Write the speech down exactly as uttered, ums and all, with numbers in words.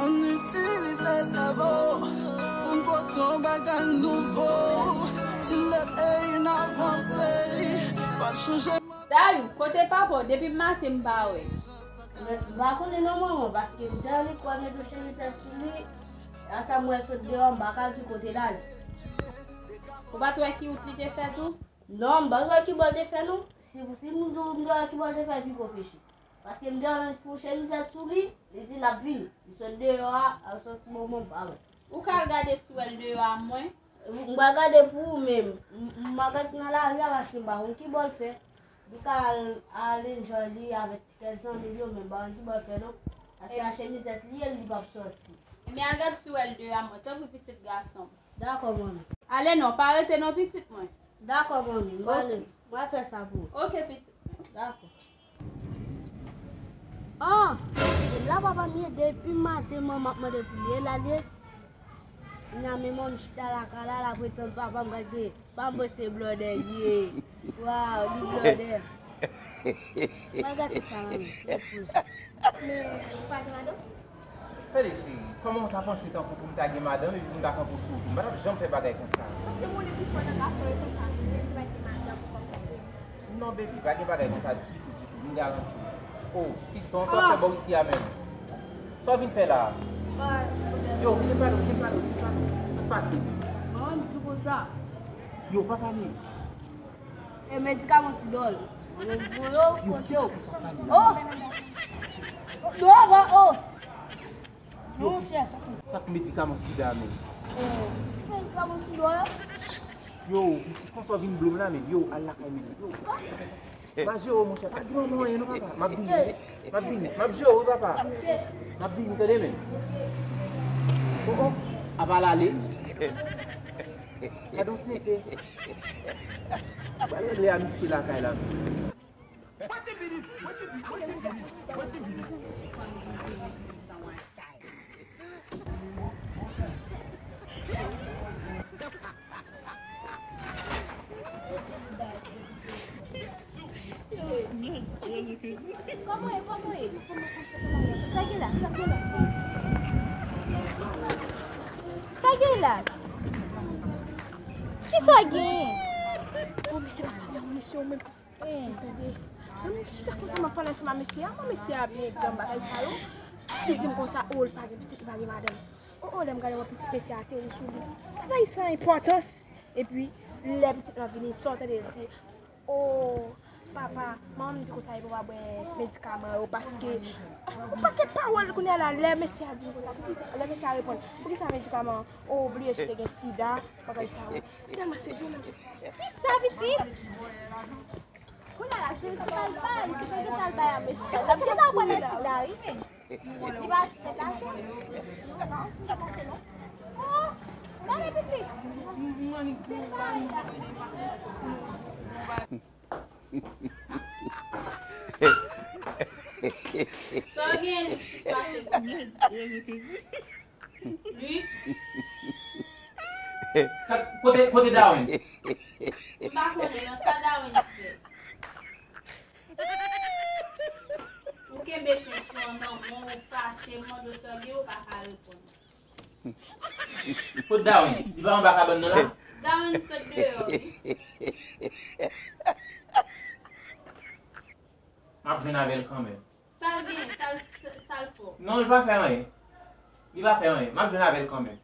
Ann itilize sèvo pou n pote yon bagay nouvo. Si n vle peyi n avanse, fò chanje. Dayou, kote papa w? Depi maten m pa wè. M pa konnen non, manman, paske m te annik wè met yon chemizèt sou li. A sa m wè sot deyò, m pa ka di kote l ale. Ou pa t wè ki wout li te fè tou? Non, m pa t wè ki bò l te fè non. Si, si m di w m te wè ki bò l te fè, pi gwo peche. Paske m te annik fè yon chemizèt sou li, li di l ap vini. Li sot deyò a, al sòti bon, bon, m pa wè. Ou ka al gade si w wè l deyò a mwen? M pral gade pou ou, men m, m, m ap gade nan lari a paske m pa konn ki bò l fè. Li ka al, al enjoy li avèk ti kèk zanmi l yo, men m pa konn ki bò l fè non. Paske a chemizèt li ye, li p ap sòti. Ebyen, al gade si w wè l deyò a mwen, tanpri pitit gason m. Dakò, manmi. Ale non, pa rete non, pitit mwen. Dakò, manmi, m prale. Ok. M pral fè sa pou ou. Ok, pitit mwen. Dakò. An, m la papa m ye, depi maten manman ap mande pou li, e l ale. Kounya menm manman m chita lakay la, l ap retann papa m gade. Papa m se blòdè li ye. Waw, li blòdè. Mwen gate sa manmi, mwen poze. Men, ou pa gen madanm? Tande cheri, kòman w ta panse tankou pou m ta gen madanm epi pou m ta kanpe w sou wout ou? M pa t ap janm fè bagay konsa. Paske moun li pi fò nan gason yo konsa, li pa gen madanm kòm konprann. Non, baby, pa gen bagay konsa ditou, ditou, m garanti w. Oh, piston, sa w ap fè bò isi a menm? Sa w vin fè la a? Yo, vin pale, vin pale, vin pale. Sa k pase? Manman m di konsa. Yo, pa pale. E medikaman si dòl. Yo, yo, kote yo? Oh! Yo, oh! Yo, monchè. Sa k medikaman sida a menm? Oh, medikaman sida a? Yo, pitit, konsa w vin blo m la menm. Yo, al lakay menm. Yo. Pa jere w, monchè. Pa di manman anyen non, papa. M ap vini. M ap vini. M ap jere w, wi, papa. M ap vini, tande menm. Oh, oh. Apa l ale? Gade yon tenten. Pral regle a misye lakay la. Kòman ye, kòman ye? Sa gen la, sa gen la. Sa gen la. Kisa gen? Oh, misye pa pale, misye ou menm. Eh, tande. Mwen menm ki chita konsa m ap pale ansanm ak mesye a, mwen mesye a byen granm bagay sa yo. Li di m konsa, oh, li pa gen pitit, li pa gen madanm. Oh, oh, lè m gade wè pitit mesye a ateri sou li. Bagay sa enpòtans. Epi, lè pitit lan vini, sa w tande l di, oh, papa, manman m di konsa li pou pa bwè medikaman yo, paske, yon pakèt pawòl kounye a la, lè mesye a di m konsa, poukisa, lè mesye a reponn, poukisa medikaman, oh, ou bliye si w te gen sida, bagay sa yo. Finalman, se jounen. Kisa, pitit? Kounye a la, se, se bay, bay, se bay, se bay a mesye. Mesye ta pran nan sida, wi, men. Li pa, li pa, oh, gade pitit. Se bay. Sa w gen, li fache konsa. Li. Sa, kote, kote Darwin? M pa konnen non, sa Darwin fè? Ou kenbe sentyon an nan men w, ou fache, m mande w sa w gen, ou pa ka reponn. Kote Darwin? Li pa anba kabann nan la? Darwin sot deyò, wi. M ap jwenn avè l kanmenm. Sa l gen? Sa l, sa, sa l fè w? Non, li pa fè anyen. Li pa fè anyen. M ap jwenn avè l kanmenm.